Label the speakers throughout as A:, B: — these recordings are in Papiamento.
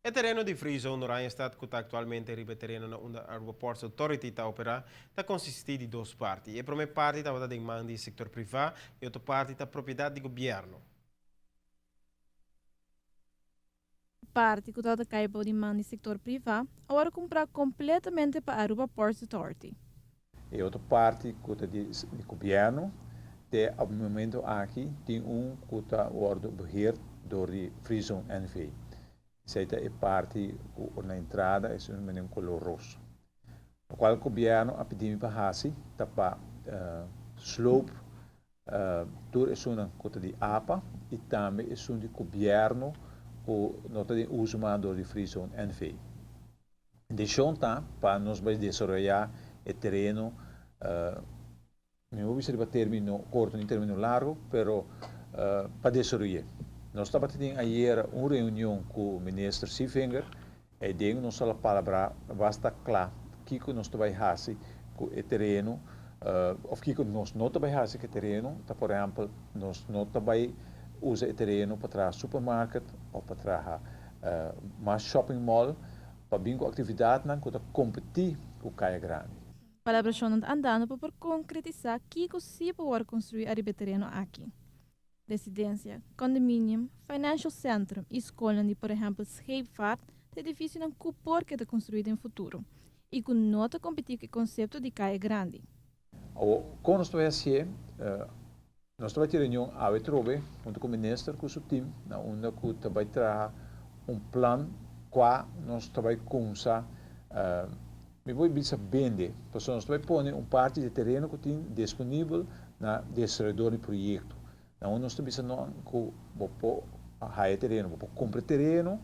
A: E tereno di Free Zone Oranjestad cu ta actualmente riba e tereno na unda Aruba Ports Authority ta opera, ta consisti di dos parti. E prome parti tabata den man di sector priva y otro parti ta propiedad di gobierno.
B: E parti cu tabata cay bou di man di sector priva a worde cumpra completamente pa Aruba Ports Authority.
C: E otro parti cu ta di gobierno te op e momento aki tin un cu ta wordo beheerd door di Free Zone NV. Esey ta e parti cu na entrada es un menen color ros. Locual gobierno a pidi mi pa haci ta pa sloop tur esunnan cu ta di apa y tambe esun di gobierno cu no ta den uso mas door di Free Zone NV. Intencion ta pa nos bay desaroya e tereno, mi no por bisa riba termino corto ni termino largo, pero pa desaroy'e. Nos tabata tin ayera un reunion cu Minister Sevinger, ey den nos a la palabra basta cla kico nos ta bay haci cu e tereno, of kico nos no ta bay haci cu e tereno, ta por ehempel nos no ta bay usa e tereno pa traha supermarket of pa traha mas shopping mall pa bin ku aktividatnan ku ta kompetí ku Kaya Grandi.
B: Palabrashonnan ta andando pa por konkretisá kiko sí por wòrdu konstruí ariba e tereno aki. Residensia, condominium, financial centrum i skolnan di por ehèmpel scheepvaart ta edifisionan ku por keda konstruí den futuro i ku no ta kompetí ku e konsepto di Kaya Grandi.
C: Awor, kon nos ta bai hasié? Nos ta bai tin reunion awe trobe huntu ku minister ku su tim na unda ku ta bai traha un plan kua nos ta bai kumsa, mi por bisa bende, pasobra nos ta bai pone un parti di e tereno ku tin disponibel na desaroyador di proyekto. Na unda nos ta bisa nan ku bo por haya e tereno, bo por kumpra e tereno,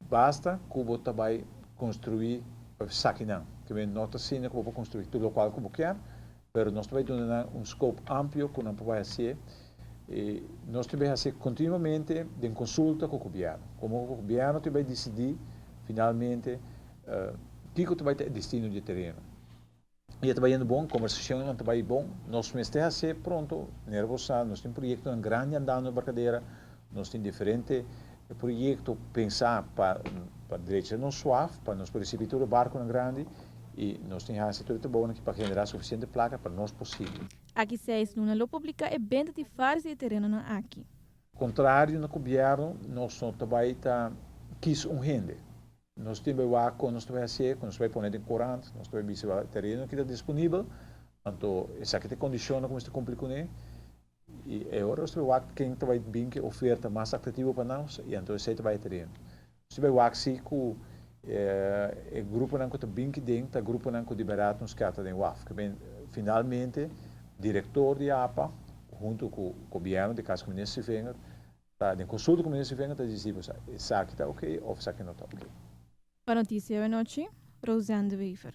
C: Basta ku bo ta bai konstruí esakinan. Ke men no ta asina ku bo por konstruí tur lokual ku bo kier, pero nos ta bai duna nan un scope amplio ku nan por bai hasié. I nos ta bai hasié kontinuamente den konsulta ku gobièrnu. Komo ku gobièrnu ta bai disidí finalmente kiko ta bai ta e destino di e tereno. I e ta bai yendo bon, kombersashonnan ta bai bon. Nos mester hasié pronto, manera bo sa, nos tin proyektonan grandi andando na Barcadera, nos tin diferente proyekto pensá pa pa drecha nos suaf, pa nos por risibí tur e barkunan grandi i nos tin hasi tur e trabounan aki pa generá sufisiente plaka pa nos por sigui.
B: Aki seis luna lo publiká e benta di vários di e terenonan aki.
C: Kontrario na gobièrnu, nos no ta bai ta kis un hende. Nos tin bai wak kon nos ta bai hasié, kon nos ta bai pone den korant, nos ta bai bisa wak tereno ki ta disponibel, anto esaki ta e kondishonnan ku mester kumpli kuné, i e ora nos ta bai wak ken ta bai bin ku e oferta mas atrativo pa nos, i anto esei ta bai e tereno. Nos ta bai wak si ku e gruponan ku ta bin ki den ta gruponan ku di bèrdat nos kier ta den waf. Ke men finalmente direktor di apa huntu ku gobièrnu, den kaso ku minister Sevinger, Ta den konsulta ku minister Venga ta disi bo sa esaki ta ok of esaki no ta ok.
B: Pa Noticia Awe Nochi, Roseanne de Wever.